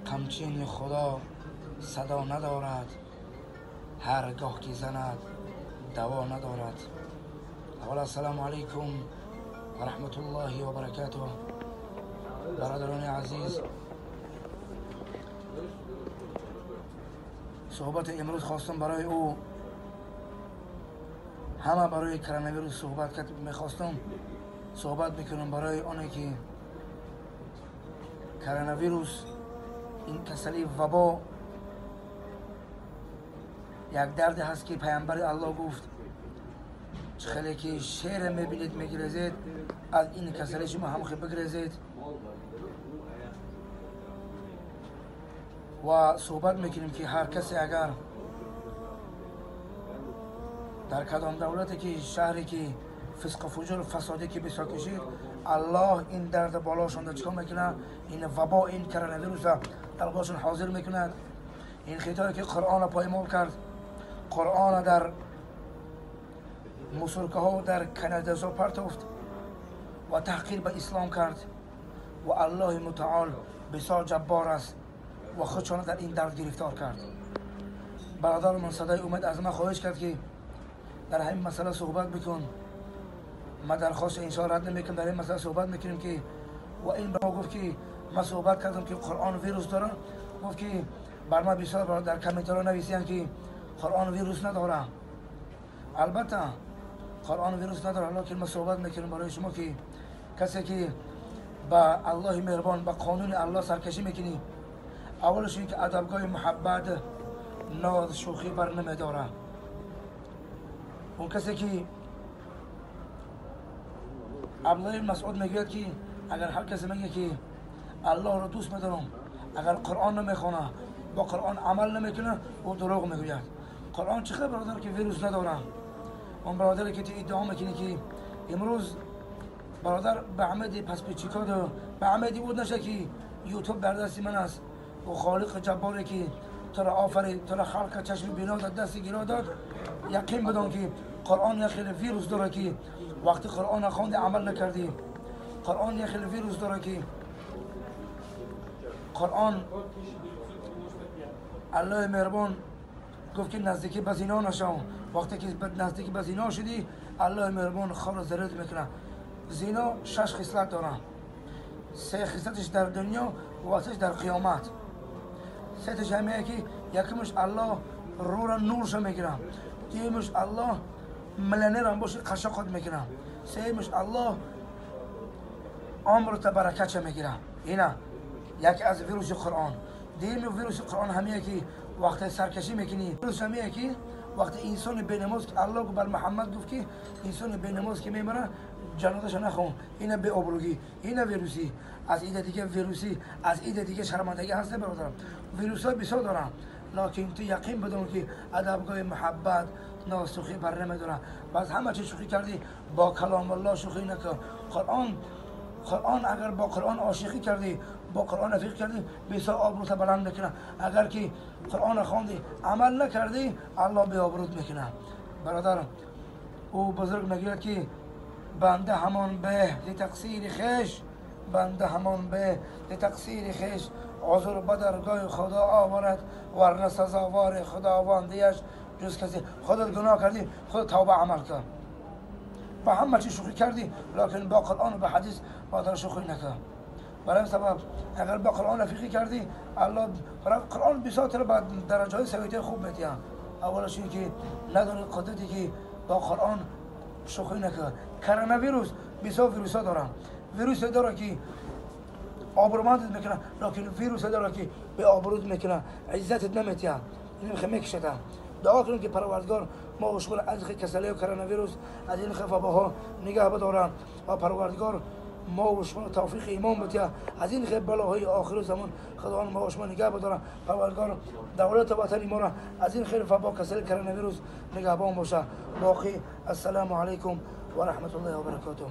Қамчини Худо садо надорад, ҳар гоҳ ки занад даво надорад. Аввал ассалому алайкум ва раҳматуллоҳи ва баракатуҳ. Бародарони азиз, суҳбати имрӯз хостам барои ӯ ҳама барои коронавирус суҳбат кард мехостам суҳбат мекунам барои оне ки коронавирус ин касали вабо як дарде ҳаст ки паямбари Аллоҳ гуфт чӣ хеле ки шеъре мебинед мегирезед, аз ин касали шумо ҳам хел бигирезед. Ва суҳбат мекунем ки ҳар касе агар дар кадом давлате ки шаҳре ки фисқу фуҷур фасоде ки бисёр кашид, Аллоҳ ин дард болошонда чикор мекунад? Ин вабо, ин коронавируса дар болошон ҳозир мекунад. Ин хитое ки Қуръонро поймол кард, Қуръонро дар мусуркаҳо дар канализатсия партофт ва таҳқир ба ислом кард ва Аллоҳи мутаол бисёр ҷаббор аст ва худшонро дар ин дард гирифтор кард. Бародармон садои умед аз ман хоҳиш кард ки дар ҳамин масъала суҳбат бикун. Ман дархости иншоалло рад намекунам, дар ин масъала суҳбат мекунем ки ва ин ба мо гуфт ки ман суҳбат кардам ки Қуръон вирус дорад. Гуфт ки бар ман бисёр дар комментарҳо нависиянд ки Қуръон вирус надорад. Албатта Қуръон вирус надорад, лекин ман суҳбат мекунам барои шумо ки касе ки ба Аллоҳи меҳрубон, ба қонуни Аллоҳ саркашӣ мекунӣ, аввалаш ин ки адабгоҳи муҳаббат ноз шӯхӣ бар намедорад. Он касе ки Абдуллоҳ ибн Масъуд мегӯяд ки агар ҳар касе мегӯяд ки Аллоҳро дӯст медорам, агар Қуръон намехонад, бо Қуръон амал намекунад, ӯ дурӯғ мегӯяд. Қуръон чӣ хел бародар ки вирус надорад? Он бародаре ки ту иддао мекунӣ ки имрӯз бародар ба амеди паспичикоду ба амеди ӯ наша ки ютуб дар дасти ман аст, ӯ холиқи ҷабборе ки туро офарид, туро халқ кард, чашми бино дод, дасти гиро дод, яқин бидон ки Қуръон як хеле вирус дорад ки вақти Қуръонро хонди амал накардӣ. Қуръон як хеле вирус дорад ки Қуръон Аллоҳи меҳрубон гуфт ки наздикӣ ба зино нашав. Вақте ки наздикӣ ба зино шудӣ, Аллоҳи меҳрубон хорро зарарт мекунад. Зино 6 хислат дорад. 3 хислаташ дар дунё ва сеш дар қиёмат. Сеташ ҳамее ки якумаш Аллоҳ рӯра нурша мегирад, дуюмаш Аллоҳ миллионерам боши қашоқот мекунад, сеюмаш Аллоҳ умрта баракатша мегирад. Ина яке аз вируси Қуръон. Дуюми вируси Қуръон ҳамее ки вақте саркашӣ мекунӣ, вирус ҳамее ки вақте инсони бенамоз, Аллоҳ бар Муҳаммад гуфт ки инсони бенамоз ки мемирад ҷанозаша нахон. Ина беобрӯгӣ, ина вирусӣ, аз ида дига вирусӣ, аз ида дига шармандагӣ ҳаст бародарам. Вирусҳо бисёр доранд, лекин ту яқин бидон ки адабгоҳи муҳаббат носухӣ бар намедорад. Баъд ҳама чиз шӯхӣ кардӣ, бо каломуллоҳ шӯхӣ накун. Қуръон агар бо Қуръон ошиқӣ кардӣ, бо Қуръон рафиқ кардӣ, бисёр обрӯта баланд мекунад. Агар ки Қуръонро хондӣ амал накардӣ, Аллоҳ беобрӯт мекунад. Бародар, ӯ бузург мегӯяд ки банда ҳамон беҳ зи тақсири хеш, банда ҳамон беҳ зи тақсири хеш узр ба даргоҳи Худо оварад, варна сазовори Худовандиаш ҷуз касе. Худат гуноҳ кардӣ, худ тавба амал кун. Ба ҳама чиз шӯхӣ кардӣ, лекин бо Қуръон ва ба ҳадис бародар шӯхӣ накун. Барои ин сабаб агар бо Қуръон рафиқӣ кардӣ, Аллоҳ Қуръон бисёр туро ба дараҷаҳои савитаи хуб медиҳад. Аввалаш ин ки надорӣ қудрате ки бо Қуръон шӯхӣ накун. Коронавирус бисёр вирусҳо доранд. Вирусе дорад ки обрӯмандат мекунад, лекин вирусе дорад ки беобрӯт мекунад, иззатат наметиҳад, ин мекушад. Дуо кунем ки Парвардигор мо ва шуморо аз ин касалию коронавирус, аз ин вабоҳо нигаҳ бидорад ва Парвардигор мо ва шуморо тавфиқи имон бидиҳад. Аз ин балоҳои охири замон Худованд мо ва шумо нигаҳ бидорад. Парвардигор давлату ватани моро аз ин хел вабо, касали коронавирус нигаҳбон бошад. Боқӣ ассалому алайкум ва раҳматуллоҳи ва баракотуҳ.